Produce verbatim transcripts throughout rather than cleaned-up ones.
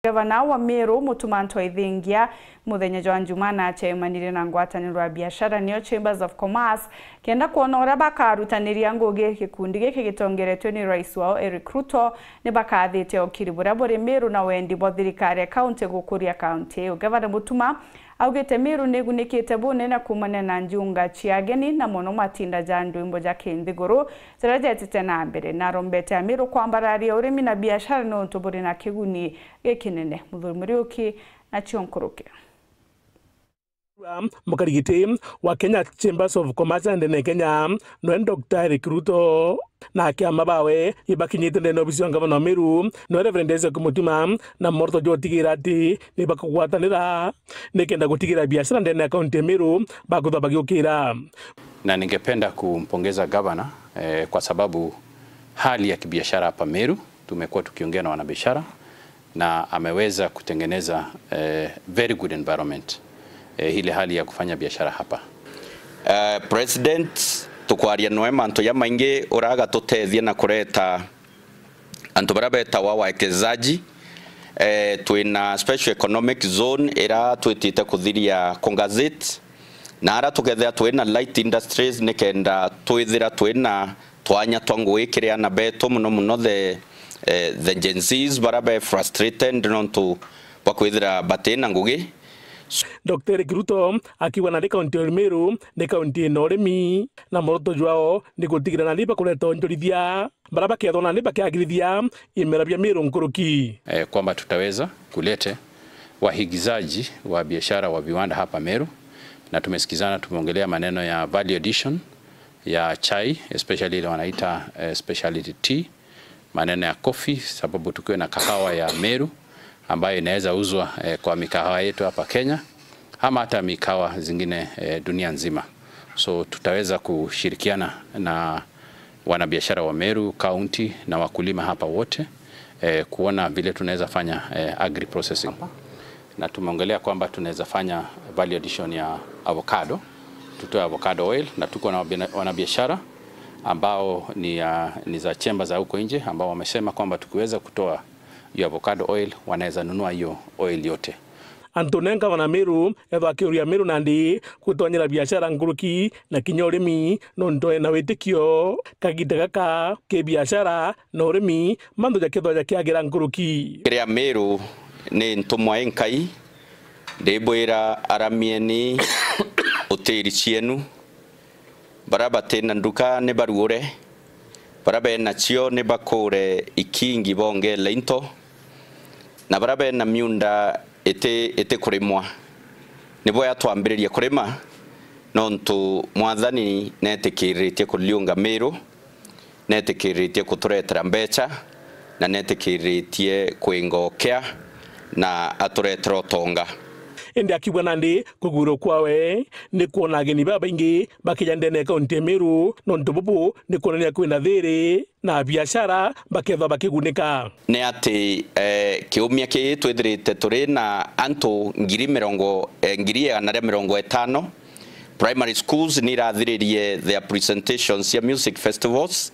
Gavana wa Meru, Mutuma M'Ethingia, muthenya jwa Jumaa nacemanire na ngwataniro ya biashara, niyo Chambers of Commerce, kenda kwona uria bakarutaniria ngugi. Gikundi giki gitongeretwe ni rais wao Eric Ruto, ni bakathite ukiri buria buri Meru na wendi bwa thirikari ya kaunti gukuria kaunti iu. Gavana Mutuma augite Meru ni igunikite bunene kuumania na njunga cia ageni na mono matinda ja ndwimbo ja kinthiguru jaria jetite na mbere, na arombete Ameru kwambararia urimi na biashara niuntu buri na kiguni gikinene. Muthuri Muriuki nacio nkuruki. Mukarigiti wa Kenya Chambers of Commerce and Industry Kenya, nwe Doctor Eric Ruto na akiama bawe ibakinyite ndene obisi ya ngavana wa Meru, nwe Reverend Isaac Mutuma, na mworoto jwa gutigira ati ni bakugwatanira nikenda gutigira biashara ndene ya kaunti ya Meru bakwithwa bagiukira. Na ningependa kumpongeza gavana, eh, kwa sababu hali ya kibiashara hapa Meru, tumekuwa tukiongea na wanabiashara na ameweza kutengeneza, eh, very good environment, eh, ile hali ya kufanya biashara hapa. Eh, President, tukwaria noe mantu jamaingi uraga tutethia na kureta antu baria betawa wawekezaji. Eh, twina special economic zone ira twitite kuthiria kungazit, na ara tukethira twina light industries nikenda twithira twina twanya twa ngugi kiri ana betu, muno muno the, eh, the Gen Zs baria be frustrated nontu bwa kwithira batina ngugi. Doctor Eric Ruto akiuga nandi kaunti ya Meru ni kaunti ina urimi, na mworoto jwao ni gutigira nandi bakureta onjorithia baria bakethwa nandi bakiagirithia imera bia Meru nkuruki. Eh, kwamba tutaweza kulete wahigizaji wa biashara wa viwanda hapa Meru, na tumesikizana, tumeongelea maneno ya value addition ya chai, especially ile wanaita, eh, specialty tea, maneno ya coffee, sababu tukiwe na kahawa ya Meru ambayo inaweza uzwa, eh, kwa mikahawa yetu hapa Kenya ama hata mikahawa zingine, eh, dunia nzima. So tutaweza kushirikiana na wanabiashara wa Meru County na wakulima hapa wote, eh, kuona vile tunaweza fanya, eh, agri processing. Na tumeongelea kwamba tunaweza fanya value addition ya avocado, tutoe avocado oil, na tuko na wabina-, wanabiashara ambao ni, ah, ni za chemba za huko nje ambao wamesema kwamba tukiweza kutoa hiyo avocado oil wanaweza nunua hiyo oil yote. Antu nenka bana Meru ethwa akiuria Meru nandi gutonyera biashara nkuruki na kinya urimi, nontu ena witikio kagita gaka ki biashara na urimi mantu jakethwa jakiagira nkuruki. Kiri Ameru ni ntumwa i Nkai, ndibwira, aramieni utiri cienu. Baria batina nduka ni baruure, baria bena cio ni bakuure ikingi bongele into, na baria bena miunda iti, itikurimwa, ni bwega twambiririe kurima, nontu Mwathani netikiritie kuriunga Miru, netikiritie kuturetera mbeca, na netikiritie kwinga ukea na aturetera utonga. Indi akiuga nandi kugwirwa kwawe ni kwona ageni babaingi bakija ndene ya kaunti ya Miru, nontu bubu ni kwonania kwina thiri na biashara bakethwa bakigunika. Ni ati, eh, kiumia kii twithirite turi na antu ngiri mirongo, eh, ngiri igana ria mirongo itano. Primary schools ni irathiririe their presentations cia music festivals.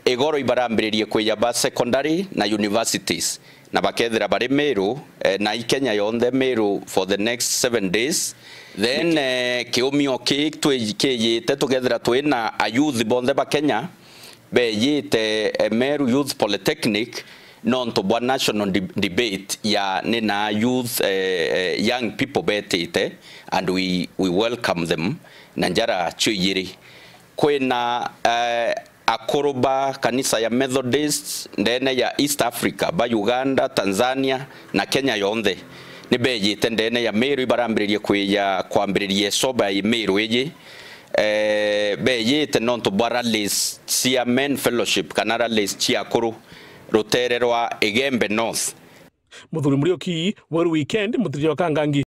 Igoro ibarambiririe kwija ba secondary na universities, na bakethira bari Miru, eh, na i Kenya yonthe Miru for the next seven days. Then, eh, kiumio kii twi-, kiijite tukethira twina a youth bonthe ba Kenya bejite, eh, Meru Youth Polytechnic, nontu bwa national de-, debate ya nina youth, eh, eh, young people betite, and we, we welcome them na njara cio ijiri. Kwina, eh, akuru ba kanisa ya Methodist ndene ya East Africa, ba Uganda, Tanzania na Kenya yonthe, ni bejite ndene ya Miru, ibarambiririe kwija kwambiriria icoba i Miru iji. Eh, bejite nontu bwa rallies cia Men Fellowship kana rallies cia akuru rutere rwa Igembe North. Muthuri Muriuki, Weru Weekend, Mutiri wa Kangangi.